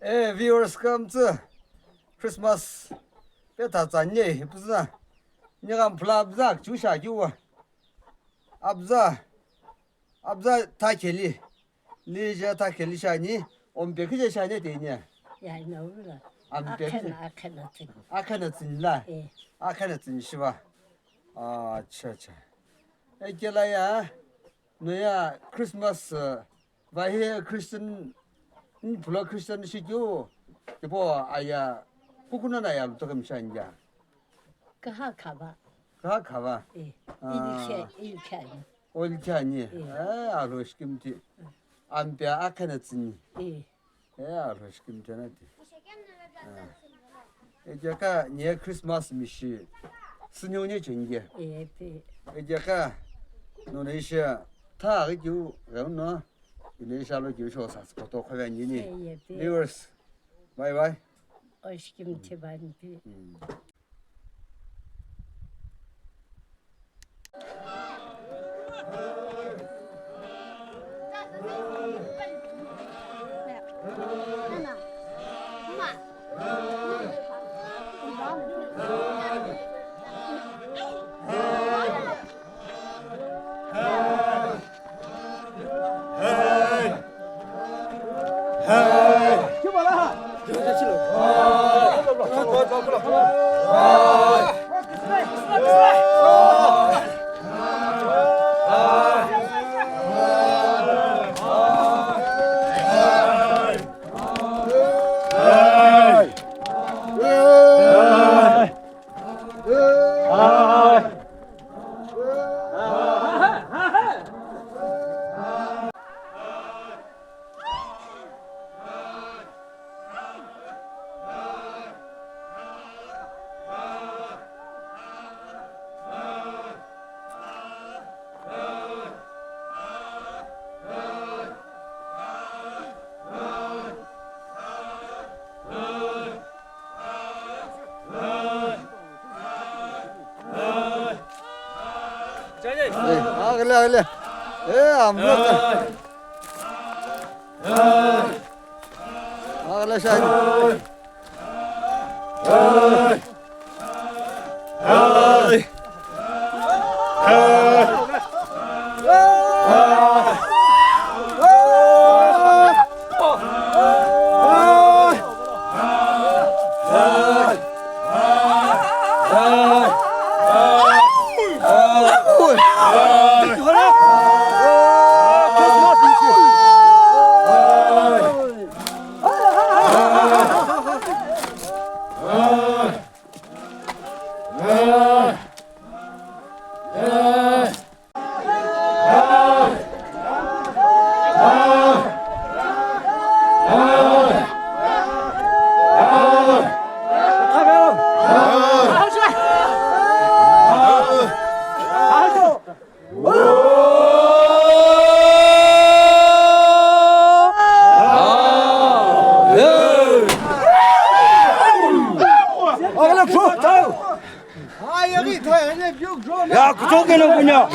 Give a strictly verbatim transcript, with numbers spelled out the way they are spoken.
Eh, viewers, kümtsü Christmas petha tsa nye, ipüzü na. Nye kam phula abza, chu sha kiwa. Abza, abza ta kheli. Li je ta kheli shani, ompe kije shani te nye. Ya, ina ula. Ampe kije. Akhena, akhena tsini. Akhena tsini la. Eh. Akhena tsini shiva. Acha, acha. Ekela ya, no ya Christmas, uh, vahe Christian, in pula Christian shikyo, tipo aya, kukuna na ya luto kam shanya. Kaha khava. Kaha khava. Eh, ah. Ili khe, ili khe. Oli khe ani. Eh. Eh, alo shikimti. Ampia akhena tsini. Eh. Eh, alo shikimti na ti. Ah. Ejaka nye Christmas mishi. Sinyo nye chenge. Eh, pe. Ejaka nona isha ta kiu rauno. Ile isha lo kiu sho sa koto khava ni ni. Eh, eh, pe. Viewers. Bye bye. O shikimti bani pe. Mm. Aghile, aghile. E, amlo. Aghile shani. Ya, kutoke na kunya.